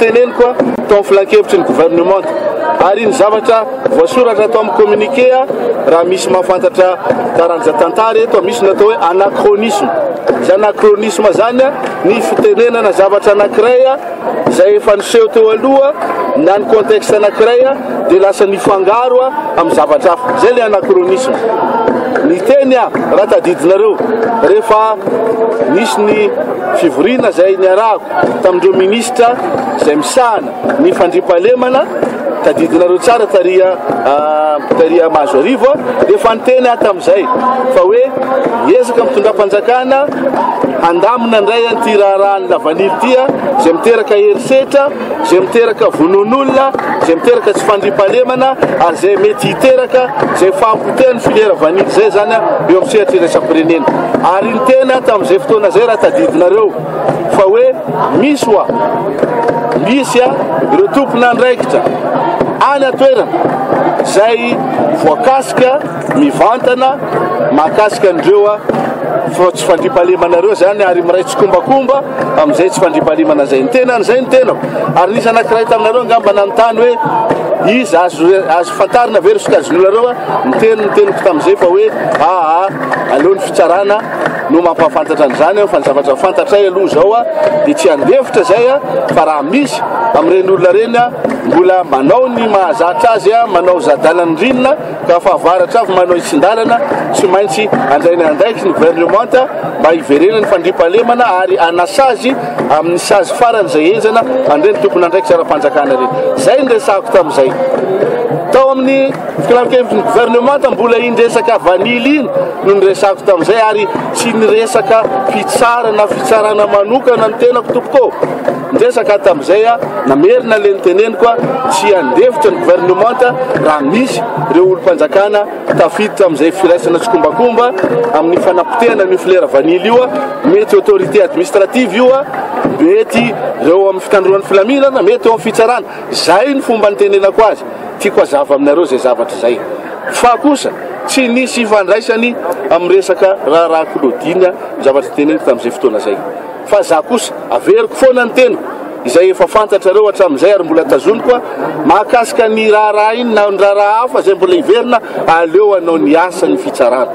noteneniko tao amin'ny filankevitry ny governemanta. Ary ny zavatra voasoratra tao amin'ny communiqué, raha misy mahafantatra taranja tantara eto, misy ny atao hoe anachronisme. Izany anachronisme izany ny fitenenana zavatra anankiray izay efa niseho teo aloha na ny contexte anankiray dia lasa nifangaro amin'ny zavatra hafa. Izay ilay anachronisme. Niteny aho, raha tadidinareo, rehefa nisy ny fivoriana izay niarahako tamin'ireo minisitra izay misahana ny fandriampahalemana, tadidinareo tsara tary tary Mahazoarivo, dia efa niteny aho tamin'izay fa hoe miezaka mitondram-panjakana handamina indray an'ity raharahan'ny lavanily ity, izay miteraka herisetra, izay miteraka vonoan'olona, izay miteraka tsy fandriampahalemana ary izay mety hiteraka izay fahapotehan'ny filière vanily izay izany eo amin'ny sehatra iraisam-pirenena. Ary niteny aho tamin'izay fotoana izay, raha tadidinareo, fa hoe misy hoa, misy ireo tompon'andraikitra any an-toerana izay voakasika mivantana mahakasika an'ireo tsy fandriampahalemana ireo izany, ary miray tsikombakomba amin'izay tsy fandriampahalemana izay. Ny tenany izay ny tenako. Ary nisy anankiray taminareo angamba nanontany hoe iza, azo azo fantarina ve ireo sokajin'olona ireo? Niteny ny teniko tamin'izay fa hoe aa aleo ny fitsarana no mampahafantatra an'izany, fa ny zavatra fantatray aloha izao dia tsy handefitra izay, fa raha misy amin'ireny olona ireny mbola manao ny mahazatra azy, manao zadalan'ny rinina ka fahavaratra avy manao hitsin-dalana, tsy maintsy handray ny andraikiny ny governemanta mba hiverenan'ny fandriampahalemana ary hanasazy amin'ny sazy farany izay henjana an'ireny tompon'andraikitra ara-panjakana ireny. Izay no resahako tamin'izay. Tao amin'ny filankevitry ny governemanta mbola iny resaka vanily iny no niresahako tamin'izay, ary tsy niresaka fitsarana fitsarana manokana ny tenako tompoko. Niresaka aho tamin'izay, namerina ilay niteneniko, tsy handefitra ny governemanta raha misy ireo olom-panjakana tafiditra amin'izay firaisana tsikombakomba amin'ny fanapotehana an'io filière vanily io, mety autorité administrative io, mety ireo amin'ny fitandroan'ny filaminana, mety eo amin'ny fitsarana. Izay ny fomba nitenenako azy. Tiako hazava aminareo izay zavatra izay. Fa kosa tsy nisy ifandraisany amin'ny resaka raharaha Claudine ny zavatra teneniko tamin'izay fotoana izay. Fa za kosa, averiko foana ny teniko, izay efa fantatrareo hatramin'izay ary mbola tazoniko, mahakasika ny raharaha iny na ny raharaha hafa izay mbola hiverina, aleo hanao ny asany fitsarana.